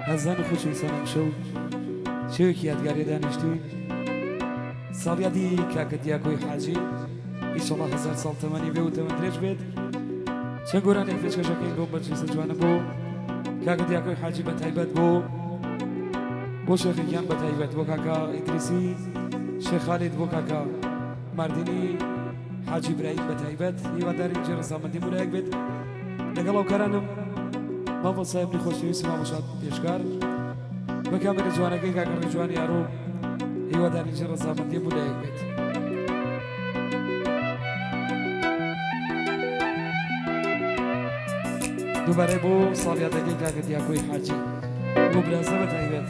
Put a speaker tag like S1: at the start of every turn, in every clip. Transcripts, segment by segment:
S1: ئازیزان و خۆشەویستان ئەمشەو شەوێکی یادگاریە دانیشتوین ساڵیادی کاکە دیاکۆی حاجی ئیشەڵا هەزار ساڵ تەمەنی بێ و تەمەن درێژ بێت. چەند گۆرانێک پێشکەشەکەین بۆ مەجلیسە جوانە بۆ کاکە دیاکۆی حاجی بە تایبەت بۆ شێخێکیان بە تایبەت بۆ کاکە ئیدریسی شێخ خالید بۆ کاکە ماردینی حاجی برایم بە تایبەت. هیوادارین جێ ڕەزامەندی مولایەک بێت. لەگەڵ ئەوکارانم مامۆستای منی خۆشەویست مامۆستا پێشکار بە کامێرە جوانەکەی کاکە ڕێجوان یارۆ. هیوادارین جێ ڕەزامەندی مولایەک بێت. دووبارە بۆ ساڵیادەکەی کاکە دیاکۆی حاجی بۆ برازە بە تایبەت.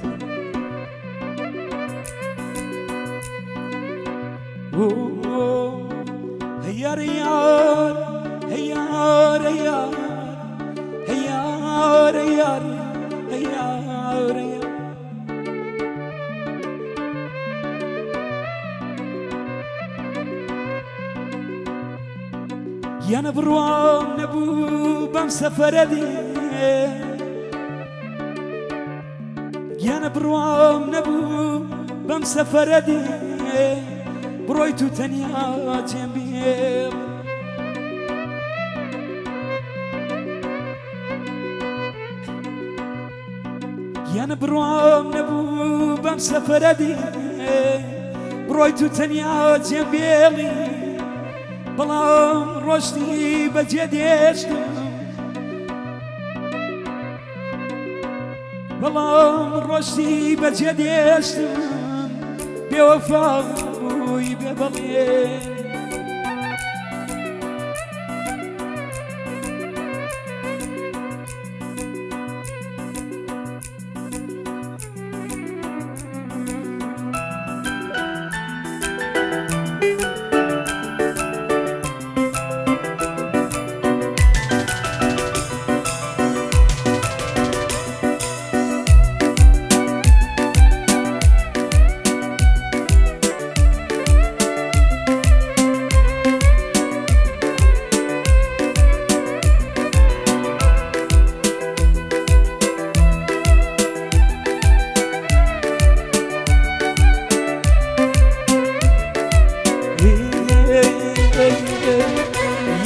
S1: هەیار یار هەیار یار هەیار یار هەیار یار گیانە بڕوام نەبوو بەم سەفەرە دێ، گیانە بڕوام نەبوو بەم سەفەرە دێ، بڕۆیت و تەنیا جێم بێڵ. گیانە بڕوام نەبوو بەم سەفەرە دێ، بڕۆیت و تەنیا جێم بێڵی، بەڵام ڕۆشتی بەجێ دێشتم، بەڵام ڕۆشتی بەجێ دێشتم، بێوەفا بووی بێ بەڵێ.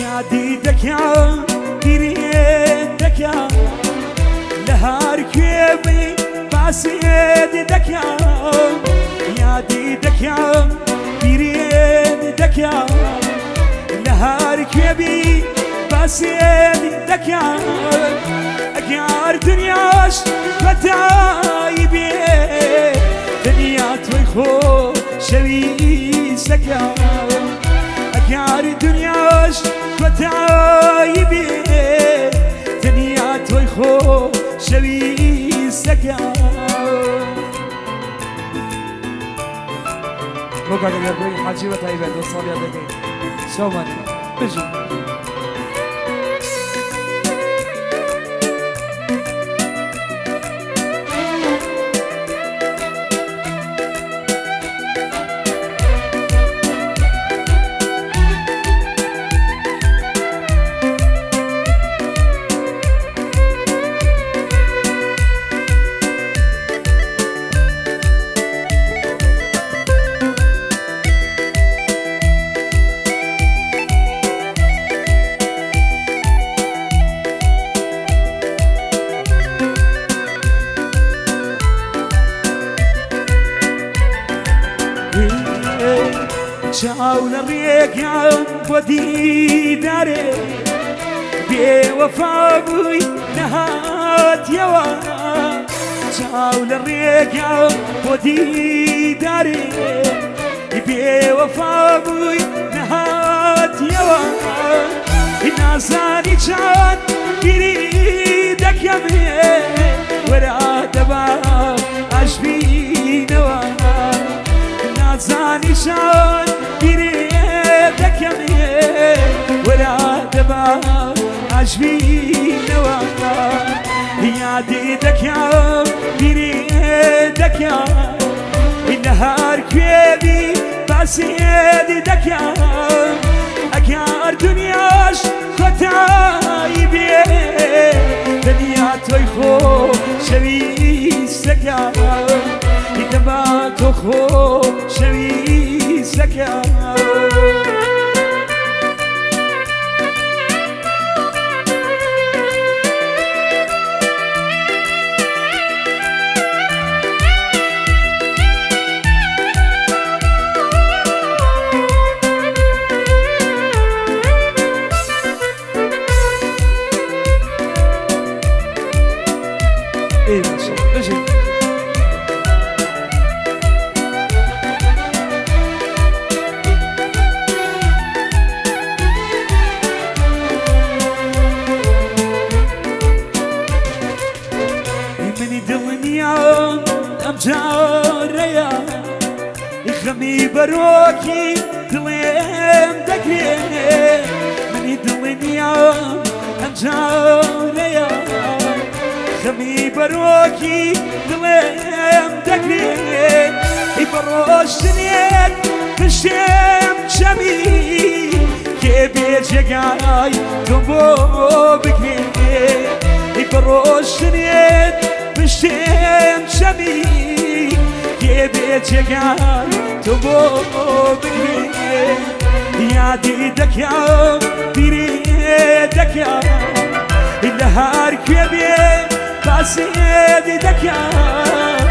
S1: یادی دەکەم بیرێ دەکەم لە هەر کوێ بی باسێت دەکەم، یادی دەکەم بیرێ دەکەم لە هەر کوێ بی باسێت دەکەم. ئەگەر دنیاش پەتایی بێ دنیا تۆی خۆشەویستەکەم، ئەگەر دنیاش پەتایی بێ دنیا تۆی خۆشەویستەکەم. بۆ کاکە دیاکۆی حاجی بە تایبەت بۆ ساڵیادەکەی شەومان بژین. چاو لە ڕێگام بۆ دیدارێ بێوەفا بووی نەهاتیەوە، چاو لە ڕێگام بۆ دیدارێ بێوەفا بووی نەهاتیەوە، نازانی چەند بیری دەکەمێ وەرە دەبا ئاشبینەوە، نازانی چەند بیری دەکەمێ وەرە دەبا ئاشبینەوە، یادی دەکەم بیری دەکەم لە هەر کوێ بی باسێدی دەکەم. ئەگەر دنیاش کۆتایی بێ دنیا تۆی خۆشەویستەکەم. خەمی بەرۆکی دڵێم دەگرێ، منی دڵنیام ئەمجارەیە. خەمی بەرۆکی دڵێم دەگرێ، ئەی بە ڕۆشتنێک پشتێم چەمی، کێ بێ جێگای تۆم بۆ بگرێ؟ ئەی بە ڕۆشتنێک پشتێم چەمی، کێ بێ جێگای تۆ بۆ بگرێ؟ یادی دەکەم، بیری دەکەم، لە هەر کوێ بێ باسێدی دەکەم.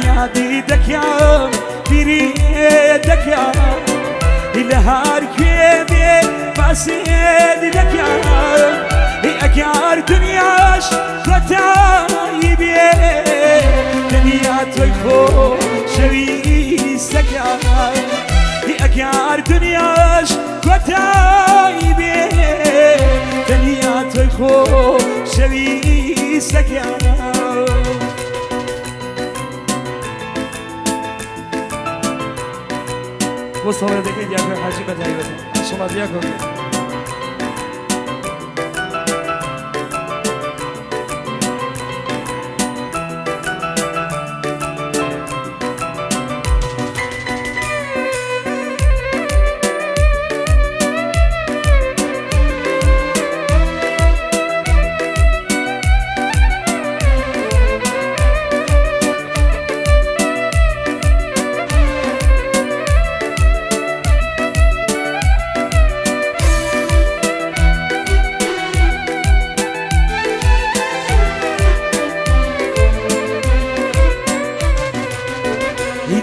S1: یادی دەکەم، بیری دەکەم، لە هەر کوێ بێ باسێدی دەکەم. ئەگەر دنیاش کۆتایی بێ، دنیا تۆی خۆشەویستەکەم. ئەگەر دنیاش کۆتایی بێ، دنیا تۆی خۆشەویستەکەم. بۆ ساڵیادەکەی دیاکۆی حاجی بە تایبەتی، ئینشەڵا دیاکۆ.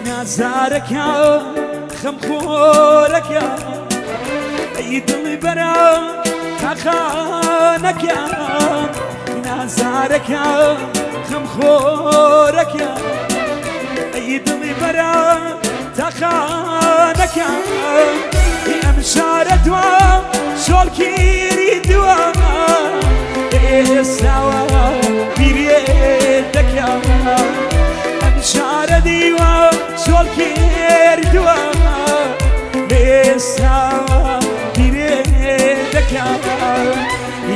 S1: نازارەکە، خەمخۆرەکە، ئەی دڵی بەرە تاخانەکە. نازارەکە، خەمخۆرەکە، ئەی دڵی بەرە تاخانەکە. ئەم شارە دوا شۆڵکیری دووە، ئێستاوە بیرێ دەکەم. ئەم شارە دیوە شۆڵکردووە، ئێستاوە بیرێ دەکەم.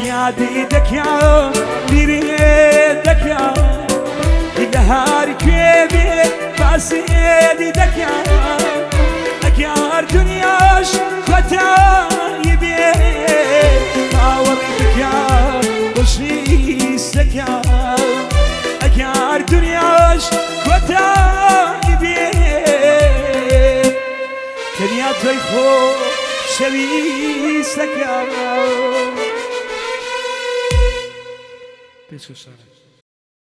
S1: یادی دەکەم، بیرێ دەکەم، لە هەر کوێ بێ باسێدی دەکەم. ئەگەر دنیاش کۆتایی بێ، باوەڕی بکە خۆشویستەکەم. ئەگەر دنیاش کۆتایی بێ، تەنیا تۆی خۆشەویستەکەم. پێشکەشانە.